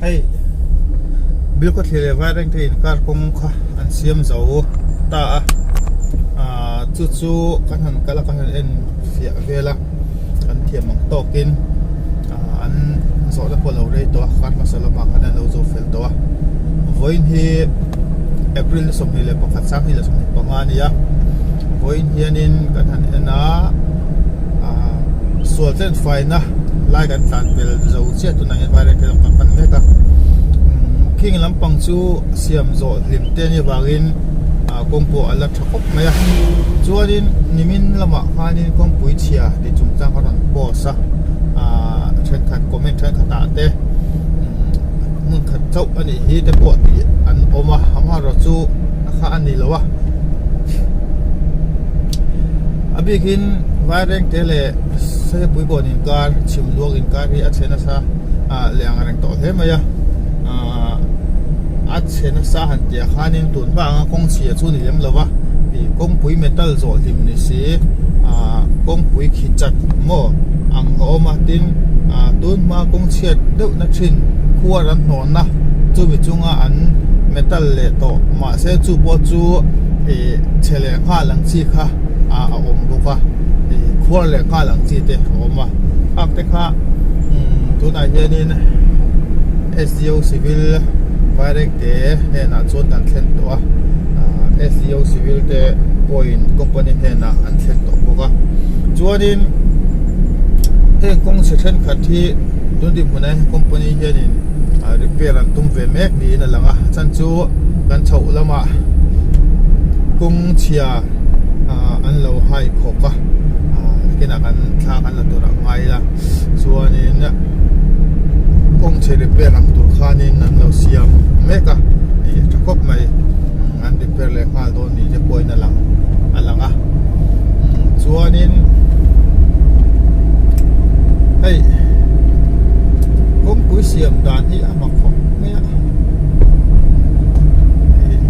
Hei Bilkhawthlir leh Vairengte inkar kawng kha an siam zo ta a ah chu chu kan han kal a kan han en fiah vel a kan thiam ang tawkin ah an zawhna pawh a lo rei tawh a kar hmasa lamah khan an lo zo fel tawh a vawiin hi April ni 21 sanghnih leh 25 a ni a vawiin hianin kan han en a ah sual tlen faina lai kan tlan pel zo chiah tunah hian vairengte lam kan pan mek a khing lampang chu siam zawh hlim te anih avangin ah kawng pawh a la tha khawp mai a chuanin nimin lamah khanin kawngpui chhia tih chungchang a rawn post a ah thenkhat comment thenkhat ah te hmun khat chauh a nih hi te pawh tih an awm a amaherawh chu a kha a ni lo a a bikin Vairengte leh Saiapui kawn inkar Chhimluang inkar hi a chhe nasa ah leh ang reng tawh hle mai a ah a chhe nasa han tih ah khanin tun hma anga kawng chhia chu a ni lem lo va ih kawngpui metal zawh hlim ni si ah kawngpui khi chat maw ang a awm a tin ah tun hma kawng chhiat deuh na thin khuar an hnawhna chumi chunga an metal leh tawh mahse chu pawh chu ih chhe leh nghal ang chi kha ah a awm bawk a ih khuar leh nghal ang chi te a awm a park te kha umm tunah hianin S D O civil vairengte hnenah chuan kan thlen tawh a ah S D O civil te pawhin company hnenah an thlen tawh bawk a chuanin heng kawng chhe thenkhat hi tun dinhmunah hian company hianin ah repair an tum ve mek niin a lang a a chhan chu kan chhoh lamah kawng chhia ah an lo hai khawk a ah nakinah kan thla kan la tur a ngai a chuanin kawng chhe repair ang tur khanin an lo siam mek a ih a tha khawp mai an repair leh nghal dawn ni te pawhin a lang a lang a chuanin hei kawngpui siam dan hi a mak khawp mai a ih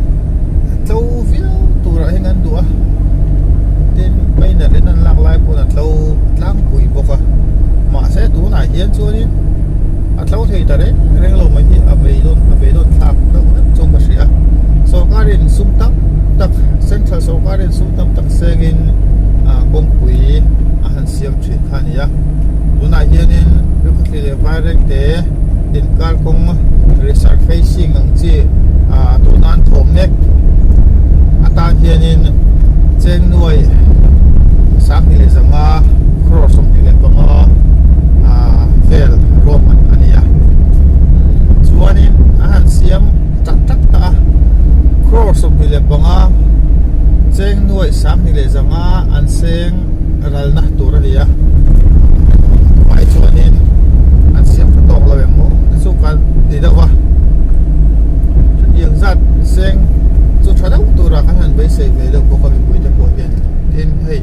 a tlo viau turah hian an duh a tin banner in an lak lai pawn a tlo tlangpui bawk a mahse tunah hian chuanin a tlo thei ta reng reng lo mai hi a beidawn a beidawn thlak deuh hlek chu ka hria sawrkarin sum tam tak central sawrkarin sum tam tak sengin ah kawngpui a han siam thin kha a ni a tunah hianin Rikhawthli leh Vairengte inkar kawng resurfacing ang chi ah tuna an thawh mek atan hianin chengnuai 25 crore 25 ah vel ruahman a ni a chuanin a han siam tak tak ta a crore 25 cheng nuaih 25 an seng ralna tur a ni a tunah chuanin an siam tha tawk lo em maw te chu kan ti deuh a chutiang zat seng chu tha deuh turah kan han beisei ve deuh bawk a mipui te pawh hian tin hei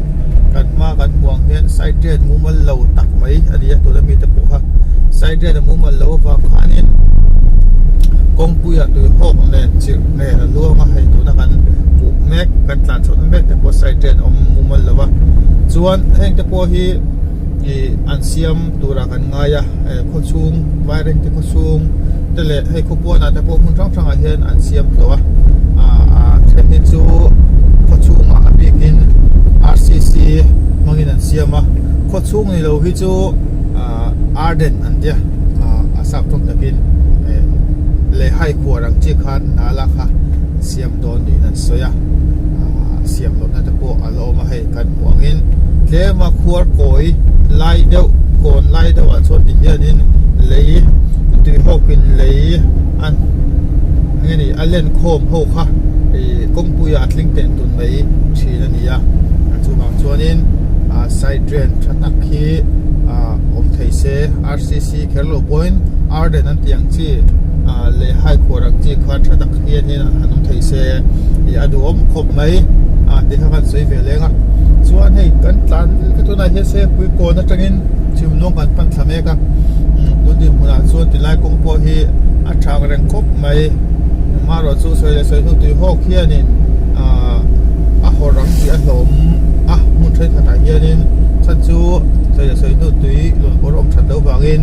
kan hma kan hmuh ang hian side drain mumal lo tak mai a ni a tuna mite pawh kha side drain a mumal lo avang khanin kawngpuiah tui hawk nen chirh nen a luang a hei tuna kan hmuh mek kan tlan chhoh na mek te pawh side drain a awm mumal lo va chuan heng te pawh hi ih an siam turah kan ngai a khawchhung vairengte khawchhung te leh hei khawpuanah te pawh hmun hrang hrangah hian an siam tawh a ah a then hi chu khawchhungah a bikin r c c hmangin an siam a khawchhung ni lo hi chu ah arden an tia ah a sap tawng takin eh leh hai khuar ang chi khan hna la kha siam dawn niin an sawi a ah siam lohna te pawh a la awm a hei kan hmuh angin tlema khuar kawi lai deuh kawn lai deuh ah chuan ti hianin lei tui hawkin lei a eng nge ni a len khawm ho kha ih kawngpui ah a tling teh tun mai thin a ni a chuvang chuanin ah side drain tha tak hi ah awm thei se r c c kher lo pawhin arden an tih ang chi ah leh hai khuar ang chi kha tha tak hianin han awm thei se ih a duhawm khawp mai a ti kha kan sawi ve leng a chuan hei kan tlan ka tunah hian Sengpui kawn atangin Chhimluang kan pan thla mek a tun dinhmunah chuan tilai kawng pawh hi a tha ang reng khawp mai amaherawh chu sawi leh sawi hnu tui hawk hianin ah a hawr ang tih a hlawm a hmun thenkhatah hianin chhan chu sawi leh sawi hnu tui lawnkawr awm that loh vangin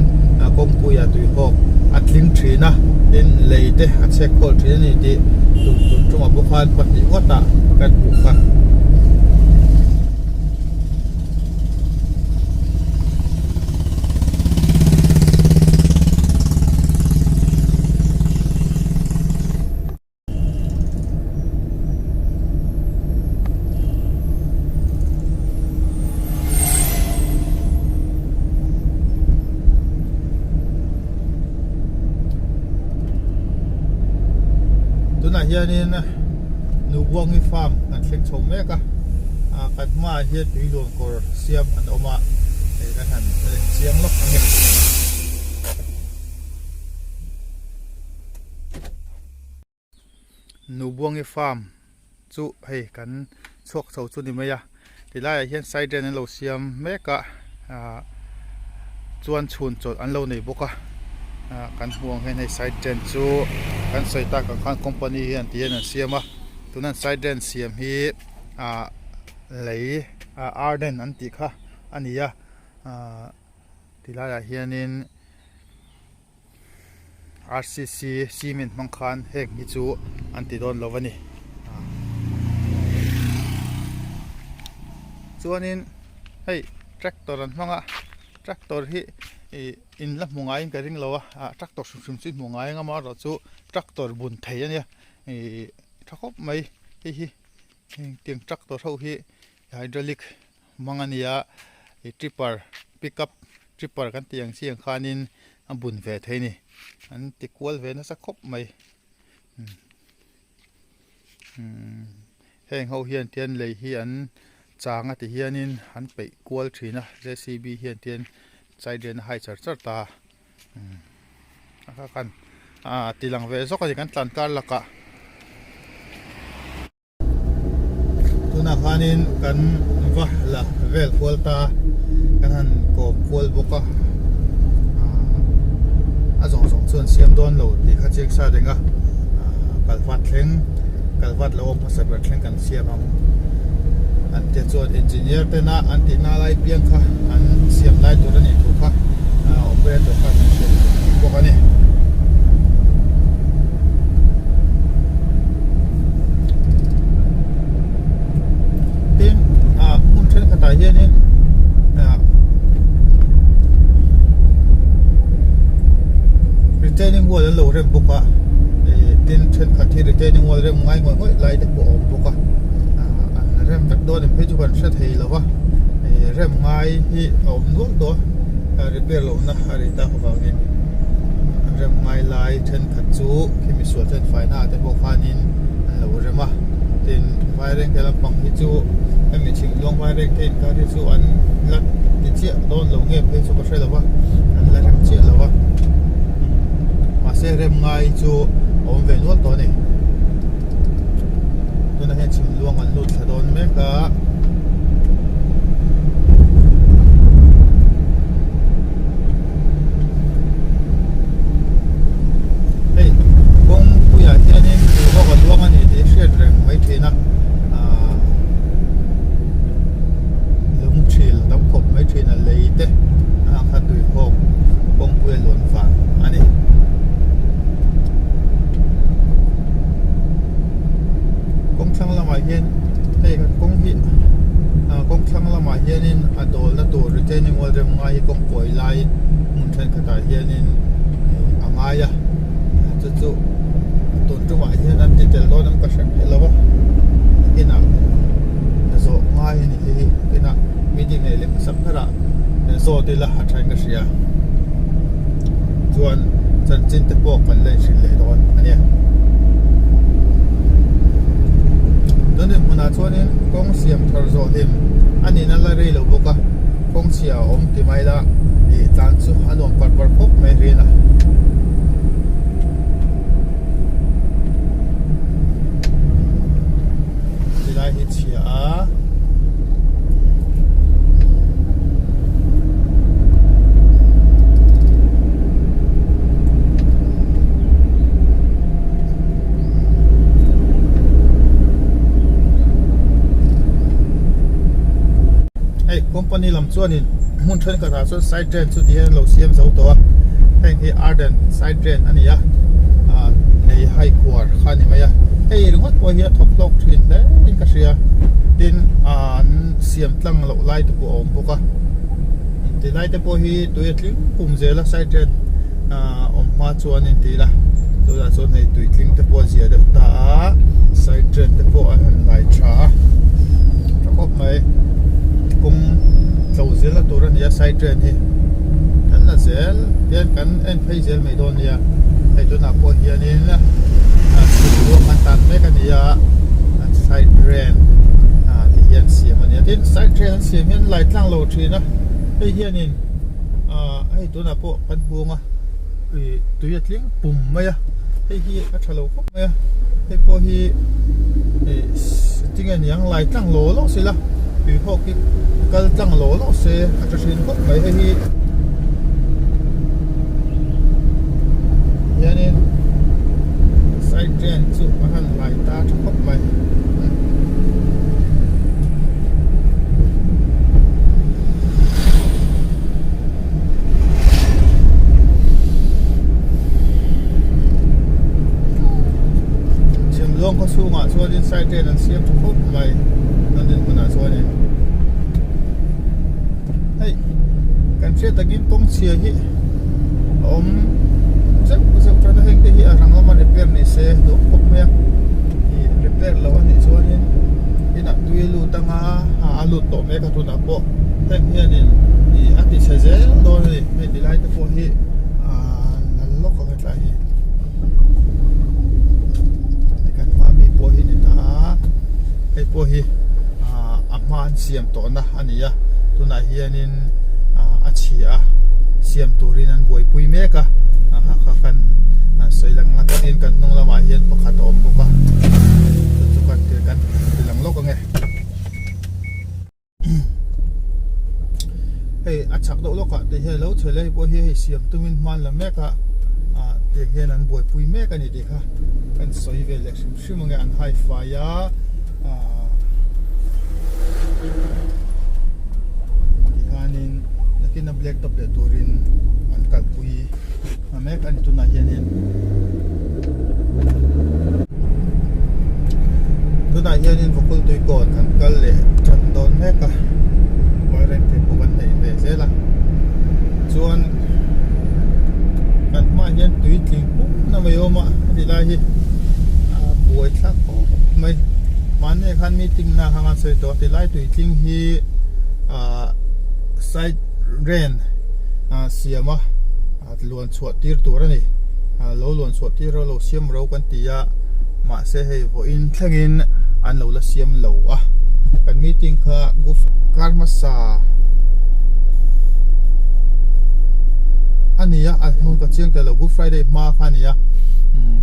kawngpuiah tui hawk. a tling thin a, tin lei te a chhek khawl thin a ni tih tun tun tumah pawh khan pahnih ngawtah kan hmuh kha. Tunah hianin Nubuangi farm kan thleng chho mek a, kan hmaah hian tui luan kawr siam an awm a, hei kan han en chiang lawk ang e. Nubuangi farm chu hei kan chhuak chho chu ni mai a tilaiah hian side drain an lo siam mek a ahh chuan chhun chawlh an lo nei bawk a ah kan hmuh ang hian hei side drain chu kan sawi tak ang khan company hian ti hian an siam a tuna an side drain siam hi ah lei ah arden an tih kha a ni a ahh tilaiah hianin. RCC cement hmang khan heng hi chu an ti dawn lo a ni chuanin hei tractor an hmang a tractor hi ih in la hmu ngaiin ka ring lo a ah tractor hrim hrim chu i hmu ngai ang amaherawhchu tractor bun thei a nia ih tha khawp mai hei hi heng tractor ho hi hydraulic hmang a nia ih tripper pickup tripper kan tih ang chi ang khanin a bun ve thei a ni an ti kual ve nasa khawp mai umm heng ho hian tian lei hi an chang a ti hianin an peih kual thin a J C B hian tian side a hai char char ta umm a kha khan ah ti lang ve zawk a ni kan tlan kar lakah. Tunah khanin kan va la vel kual ta kan han kawm kual bawk a a zawng zawng chuan siam dawn lo tih kha chiang sa reng a kalvat thleng kalvat lo awm hmasa ber thleng kan siam ang an tia chuan engineer tena an tihna lai piang kha an siam lai tur a nih thu kha operator khan an hrilh bawk a ni. Tin ah hmun thenkhatah hianin ah retaining wall an lo rem bawk a ih tin thenkhat hi retaining wall rem ngai ngawih ngawih lai te pawh a awm bawk a ah an rem vek dawn em phei chu kan hre thei lo va ih rem ngai hi a awm nual tawh a repair lohna a ri tak avangin an rem ngai lai thenkhat chu khi misual chuan faina ah te pawh khanin an lo rem a tin vairengte lampang hi chu hemi chhimluang vairengte inkar hi chu an la ti chiah dawn lo nge phei chu ka hre lo va an la rem chiah lo va mahse rem ngai chu a awm ve nual tawh a ni tunah hian chhimluang an lut thla dawn mek a. Hei kawngpuiah hianin tui a luang a ni tih hriat reng mai thin a ahh lung thil tam khawp mai thin a lei te a kha tui hawk kawngpui a luan vang a ni. Kawng thlang lamah hian hei kan kawng hi ah kawng thlang lamah hianin a dawlna tur retaining wall rem ngai hi kawng kawi lai hmun thenkhatah hianin a ngai a chu chu tun tumah hian an ti tel dawn ang ka hre miah lo a inah zawh ngai a ni hei hi inah meeting neih leh hmasak berah zawt ila a thain ka hria chuan chanchin te pawh kan la inhrilh leh dawn a nia tun hmunah chuanin kawng siam thar zawh hlim a nihna la rei lo bawk a kawng chhia a awm ti mai la ih tlan chu a nuam par par khawp mai rin a. Tilai hi chhia a. Hei company lam chuanin hmun thenkhatah chuan side drain chu ti hian an lo siam zo tawh a heng hi. hi Arden side drain a ni a ah lei hai khuar kha a ni mai a hei ringawt pawh hi a thawk hlawk thin hle in ka hria tin ah an siam tlang loh lai te pawh a awm bawk a ti lai te pawh hi tui a tling pum zel a side drain ah awm hma chuan in ti ila tunah chuan hei tui tling te pawh a zia deuh ta a side drain te pawh an han lai tha a tha khawp mai kawng tlo zel na tur a ni a side drain hi kan la zel hian kan en phei zel mai dawn nia hei tunah pawh hianin chhun ruang an tan mek a ni a side drain ah ti hian siam a ni a tin side drain an siam hian lai tlang lo thin a hei hianin ah hei tunah pawh kan hung a ih tui a tling pum mai a hei hi a tha lo khawp mai a hei pawh hi ih tinge niang lai tlang law law se la tui hawk hi kal tlang law law se a tha thin khawp mai hei hi hianin side drain chu a han lai ta tha khawp mai. Chhimluang khaw chhungah chuanin side drain an siam tha khawp mai an dinhmunah chuanin hei kan hriat takin kawng chhia hi a awm zeuh zeuh tan a heng te hi a rang lama repair ni se duh khawp mai a ih repair loh a nih chuanin inah tui a lut anga a lut tawh mek a tunah pawh heng hianin ih a ti chhe zel dawn a ni hei ti lai te pawh hi ahh lal lawk ang hetlai hi hei kan hma mi pawh hi ni ta a hei pawh hi ahh a hma an siam tawhna a ni a tunah hianin ahh a chhia a siam turin an buaipui mek a kha kha kan sawi lang a tin kan hnung lamah hian pakhat a awm bawk a chu chu kan kan ti lang lawk ang e. Hei a chak deuh lawkah te hian lo chhe leh pawh hi hei siam tumin hman la mek a ah tiang hian an buaipui mek a ni tih kha kan sawi ve leh hrim hrim ang e an hai fai a ah tikhanin nakin a black top leh turin an kalpui a mek a ni tunah hianin. Tunah hianin Vawkul Tuikawn kan kal leh tan dawn mek a, Vairengte pawh kan neih ve zel a, chuan kan hmaah hian tui tling pum na mai a awm a, heti lai hi a buai thlak khawp mai. Mahni ah khan meeting na kha an sawi tawh a, tilai tui tling hi ah side rain ah siam a. Luan chhuah tir tur a ni. Lo luan chhuah tir ro lo siam ro kan ti a, mahse hei vawiin thlengin an lo la siam lo a. Kan meeting kha Good kar hmasa a ni a, a hnu ka chiang ta lo Good Friday hma kha a ni a.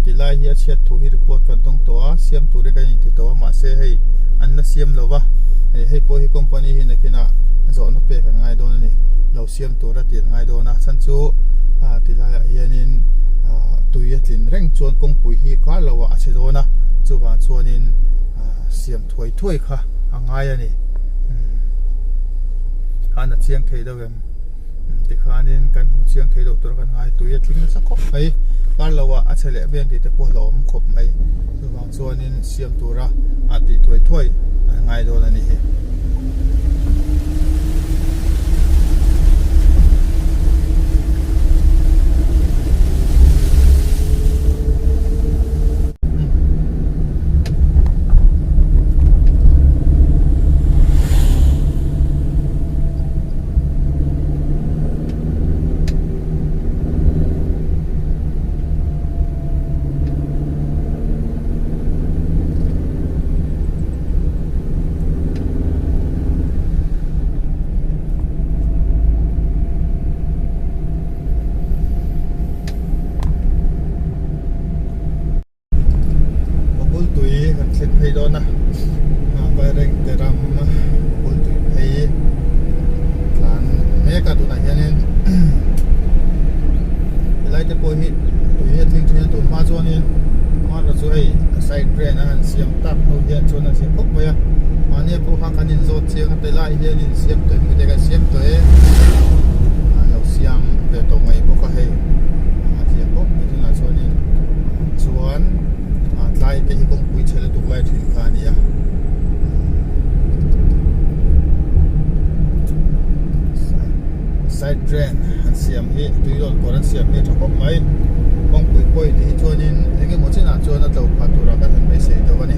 Tilai hi a chhiat thu hi report kan dawng tawh a, siam turin kan inti tawh a, mahse hei an la siam lo va. Hei pawh hi company hi nakinah zawhna pek an ngai dawn a ni. Lo siam tur a tih an ngai dawn a chhan chu ah ti laiah hianin ah tui a tlin reng chuan kawngpui hi kar lo ah a chhe dawn a chuvang chuanin ah siam thuai thuai kha a ngai a ni umm khan a chiang thei deuh em tikhanin kan hmu chiang thei deuh tur a kan ngai tui a tling nasa khawp mai kar lo ah a chhe leh vel tih te pawh a la awm khawp mai chuvang chuanin siam tura a tih thuai thuai a ngai dawn a ni hi. Bul tui kan thlen phei dawn a Vairengte ram bul tui phei tlan mek a tunah hianin helai te pawh hi tui hi a tling thin a tun hma chuanin amaherawhchu chu hei side drain a han siam tak hnu hian chuan a zia khawp mai a mahni pawh kha kan inzawt chiang a tilai hian in siam tawh em mite kan siam tawh e an lo siam ve tawh mai bawk a hei. hi tui lawn kawr an siam hi a tha khawp mai. Kawngpui pawi tih hi chuanin eng emaw chinah chuan a tlo phah turah kan han beisei deuh a ni.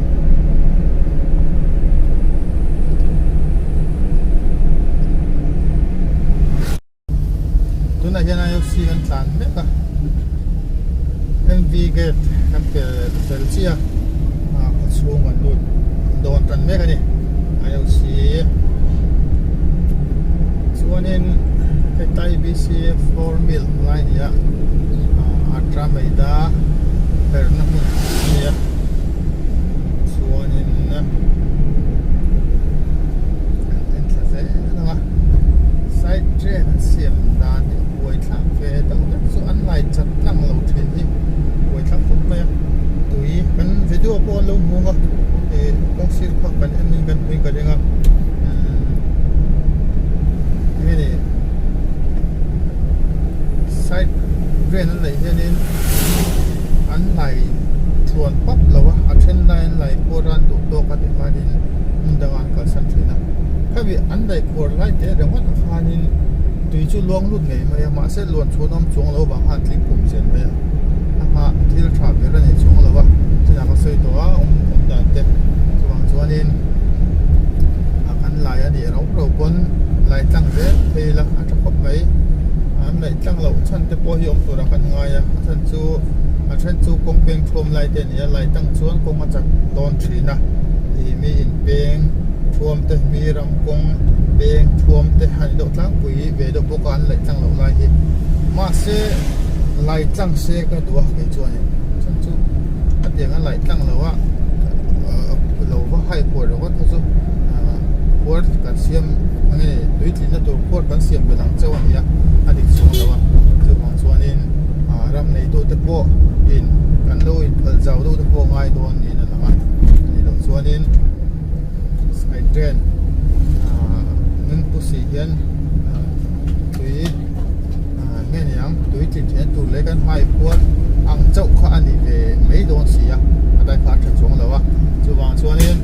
Tunah hian IOC kan tlan mek a, MV gate kan pel fel chiah a, ah khaw chhung an lut dawn tan mek a ni IOC chuanin heta ABC flour mill lai a ni a, ah atra maida herna hmun a ni a chuanin kan en thla zel ang a. Side train an siam dan hi a buai thlak ve deuh hlek chu an lai chat tlang lo thin hi a buai thlak khawp mai a tui kan video pawh an lo hmung a ih kawng sir kha kan en in kan hmuin ka ring a umm enge ni side drain an neih hianin an lai tluan pap lo a a then lai an lai pawh ran duh tawk a ti khanin hmun dangah an kalsan thin a. Khami an daihkhuar lai teh ringawt ah khanin tui chu luang lut ngei mai a, mahse luan chhuan awm chuang lo vang khan tling kum zel mai a, a hma thil tha ber a nei chuang lo a, chinah ka sawi tawh a awm awm dan te chuvang chuanin a kan lai a nih rau rau pawn lai tlang zel phei ila a tha khawp mai, an laih tlang loh chhan te pawh hi awm turah khan ngai a, a chhan chu a then chu kawng peng thuam lai te a ni a, lai tang chuan kawng a chak dawn thin a ih mi inpeng. Thuam te mi ram kawng peng thuam te a ni deuh tlangpui ve deuh bawk a an laih tlang loh lai hi mahse lai tlang se ka duh a kei chuanin chhan chu a tiang a laih tlang loh a lo va hai khuar ringawt kha chu ah khuar kan siam eng nge tui tlinna tur khuar kan siam belh ang chauh a ni a a dik chhuang lo a chuvang chuanin ah ram neitu te pawh in kan lo inphal zau deuh te pawh ngai dawn niin a lang a a nih loh chuanin. Sky train ah nunpu si hian ah tui ah nge ni ang tui tlin theihna tur leh kan hai khuan ang chauh kha a ni ve mai dawn si a a dai kha a tha chuang lo a chuvang chuanin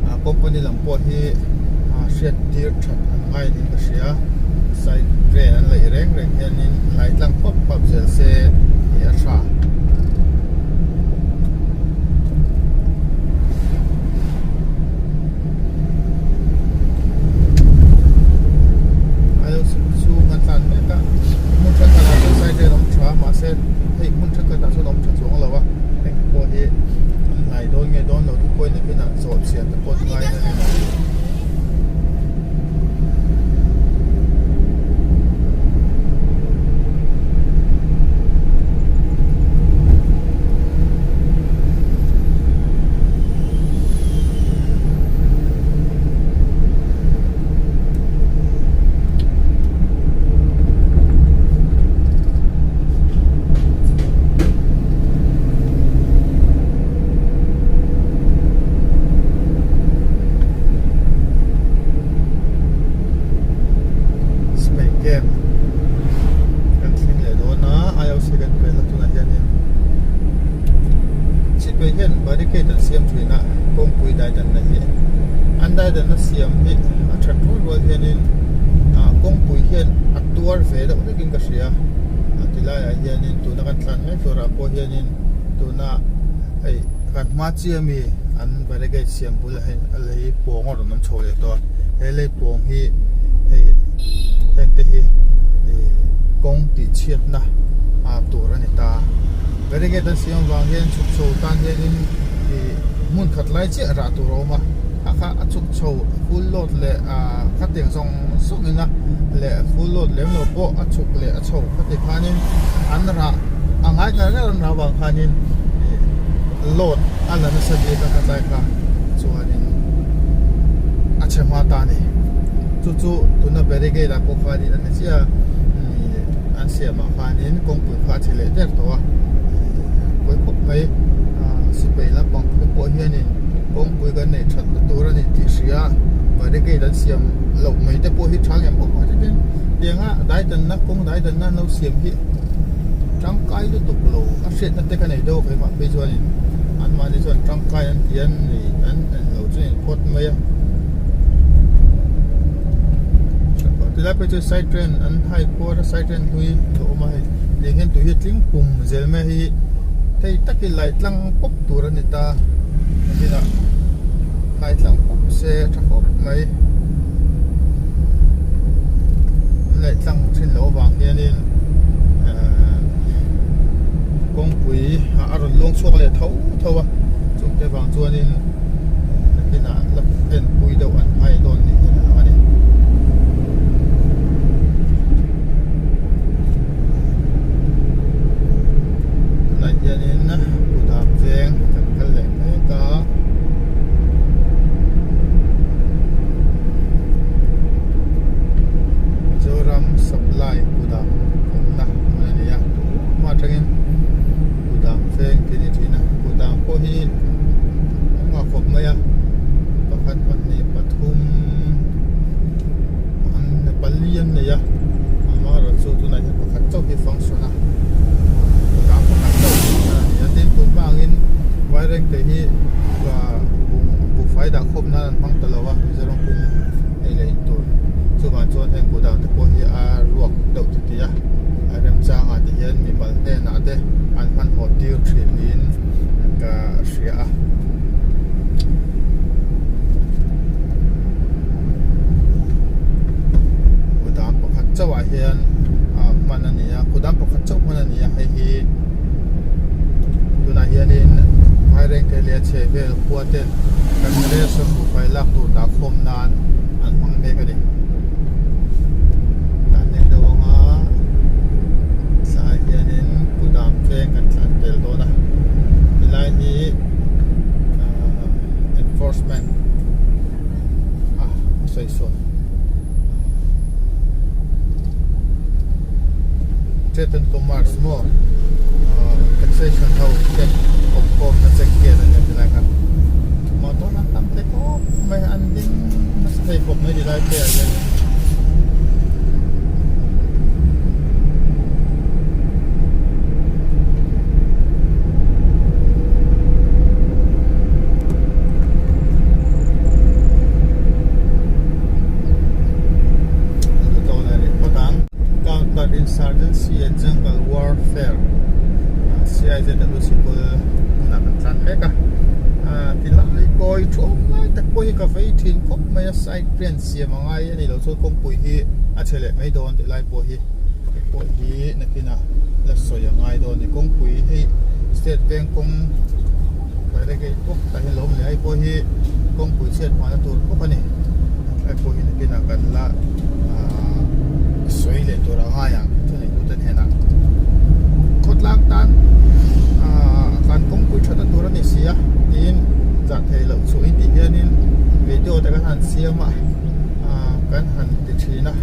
ah company lam pawh hi ah hriat tir that an ngai niin ka hria side train an laih reng reng hianin lai tlang pap pap zel se tih a tha. Chhung an tlan mek a hmun thenkhat ah chuan side rail a awm tha a mahse hei hmun thenkhat ah chuan a awm tha chuang lo a heng te pawh hi an hlai dawn nge dawn lo te pawhin nakinah zawh chian te pawh an ngai a ni. Sipai camp kan thleng leh dawn a IOC kan pel a tunah hianin sipai hian barricade an siam thin a kawngpui daidanna hi an daidanna siam hi a that rual rual hianin ah kawngpui hian a tuar ve deuh vekin ka hria a ti laiah hianin tuna kan tlan mek turah pawh hianin tuna hei kan hma chiah ami an barricade siam bulah hian a lei pawng a rawn awm chho leh tawh a he lei pawng hi hei heng te hi ih kawng tih chhiatna ah tur a ni ta barricade an siam avang hian chhuk chho tan hianin ih hmun khat lai chiah rah tur a awm a kha kha a chhuk chho full load leh ah khatiang zawng zawng in a leh full load lem lo pawh a chhuk leh a chho khati khanin an rah a ngai ngar ngar an rah avang khanin ih load a la nasa bik a khatlai kha chuanin a chhe hma ta a ni chu chu tuna barricade ah pawh khanin an ni chiah a ih an siam ah khanin kawngpui kha a chhe leh der tawh a ih pawi khawp mai ah sipai lampang te pawh hianin kawngpui kan neih that na tur a ni tih hria barricade an siam loh mai te pawh hi tha ngem awm a tin tianga daidanna kawng daidanna an lo siam hi tangkai lutuk lo a hriatna te ka nei deuh a keimah phei chuanin anmahni chuan tangkai an ti an ni an en lo chu a inphawt mai a. Tilai phei chu side drain an hai khuar a side drain hlui a awm a hei tiang hian tui hi a tling pum zel mai a hi hei takin lai tlang pawp tur a ni ta nakinah lai tlang pawp se a tha khawp mai an laih tlang thin loh avang hianin ehh kawngpui a rawn luang chhuak leh tho tho a chungte vang chuanin. Nakinah la enpui deuh an hai dawn ni hian a lang a ni. Tunah hianin kudam veng kan kal leh mek a. Mizoram Supply kudam awmna hmun a ni a, hma atangin kudam veng tih a ni thin a, kudam pawh hi. An ngah khawp mai a pakhat pahnih pathum an pali an nei a amaherawh chu tunah hian pakhat chauh hi function a dang pakhat chauh function a ni a tin tun hma angin vairengte hi buhfai dah khawp nan an hmang ta lo a Mizoram pum ei leh in tur chuvang chuan heng buh dang te pawh hi a ruak deuh ti tih a a remchangah te hian mimal hnenah te an hmanhmawh tir thin niin ka hria a. Kudam pakhat chauh ah hian ah hman a ni a kudam pakhat chauh hman a ni a hei hi tunah hianin Vairengte leh a chheh vel khua ten kan ration buhfai lak tur dah khawm nan an hmang mek a ni. Tah nen deuh anga thlai hianin kudam veng kan tlan tel dawn a helai hi ahh enforcement a a sawi sawn trade and commerce maw ahh taxation ho te awm khawmna check gate a nia tilai kha motor an tam thei khawp mai a an ding nasa thei khawp mai tilai te ah hianin. Counter Insurgency and Jungle Warfare CIZW sikul hmunah kan tlan mek a tilai kawi thuam lai tak pawh hi ka vei thin khawp mai a side drain siam a ngai a ni loh chuan kawngpui hi a chhe leh mai dawn tih lai pawh hi hei pawh hi nakinah la sawi a ngai dawn a ni kawngpui hei state bank kawng direct bawk tah hian lo awm leh a hei pawh hi kawngpui chhiat hmuahna tur bawk a ni helai pawh hi nakinah kan la ahh sawi leh tur a ngai ang thuneitute hnenah khawtlang tan ahh kan kawngpui thatna tur a ni si a tiin zah theih loh chu in tih hianin video te kan han siam a ahh kan han ti thin a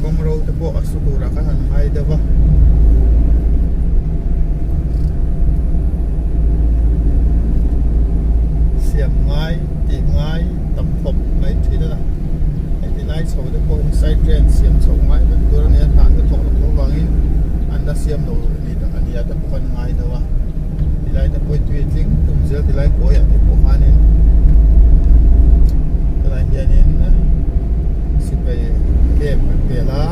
kawng ro te pawh a su turah kan han ngai deuh a. Siam ngai tih ngai tam khawp mai thin a hei ti lai chho te pawh hi side drain siam chho ngai vek tur a ni a hnah te thawk loh tho vangin an la siam lo a ni a te pawh kan ngai deuh a tilai te pawh hi tui a tling tum zel tilai kawiah te pawh khanin tunah hianin sipai camp an pel a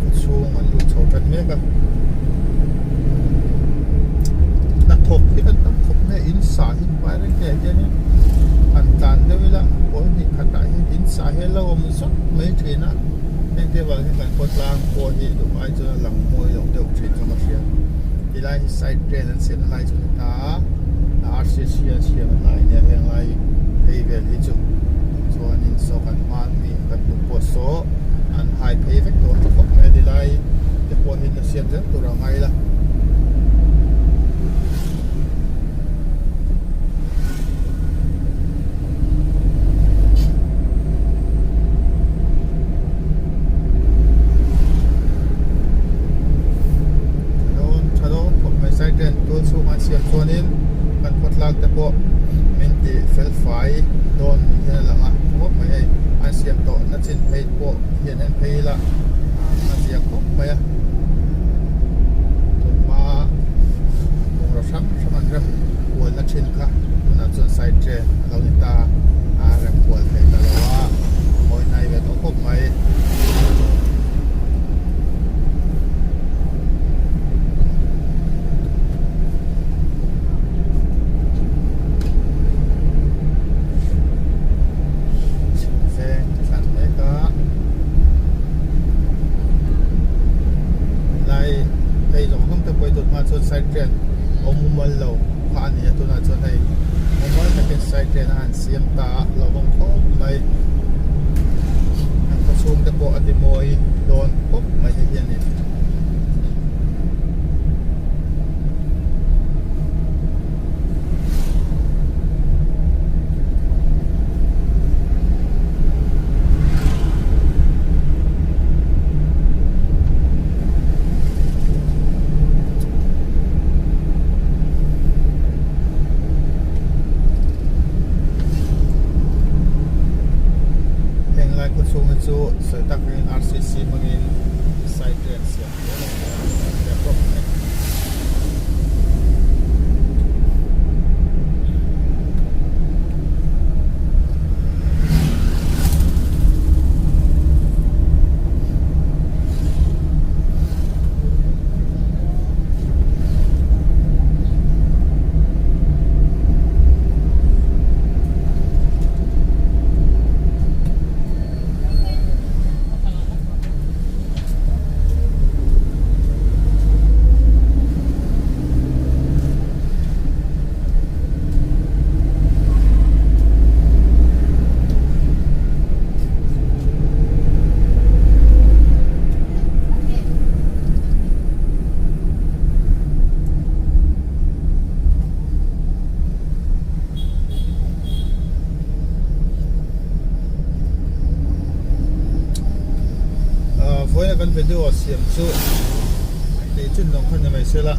khawchhung an lut chho tan mek a hnathawk hi an tam khawp mai a in sah hi vai reng te ah hianin han tlan deuh ila kawi hnih khatah hian in sah hi a lo awm zawk mai thin a. Heng te vang hian kan khawtlang pawh hi duh ai chuan a lang mawi lo deuh thin chu ka hria. Tilai hi side drain an siamna lai chu a ni ta a, RCC an siamna lai nia heng lai phei vel hi chu chuanin saw kan hma mi kan hmuh pawh saw an hai phei vek tawh a tha khawp mai a tilai te pawh hi la siam zel tur a ngai la. Tha dawn khawp mai side drain tual chhung an siam chuanin kan khawtlak te pawh min ti fel fai dawn ni hian a lang a khawp mai hei an siam tawh na chin phei pawh hian en phei ila a zia khawp mai a tunhma bungraw hrang. hrang hrang an rem kualna thin kha tunah chuan side train a lo ni ta a rem kual thei ta lo a mawi hnai ve tawh khawp mai. Veng thlan mek a lai hei zawng zawng te pawh hi tun hma chuan side train awm mumal lo kha a ni a tunah chuan hei mumal takin side train a han siam ta a hlauhawm khawp mai an khaw chhung te pawh a ti mawi dawn khawp mai hei hian in. Heng lai khaw chhung hi chu sawi tak angin RCC hmangin side train siam tur a ni a, a hria khawp mai. Vawiina kan video siam chu tih chin lawng kha ni mai se la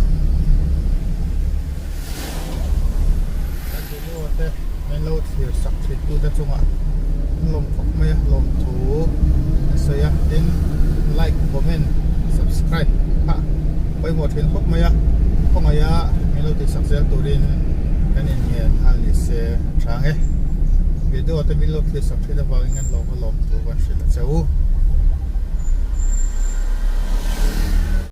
kan video te min lo thlir sak thin tu te chungah an lawm khawp mai a lawmthu a sawi a tin like comment subscribe kha pawimawh thin khawp mai a khawngaih a min lo tihsak zel turin kan inngen nghal ni se a tha ang e video te min lo thlir sak thin avangin kan lawm a lawmthu kan hrilh a che u.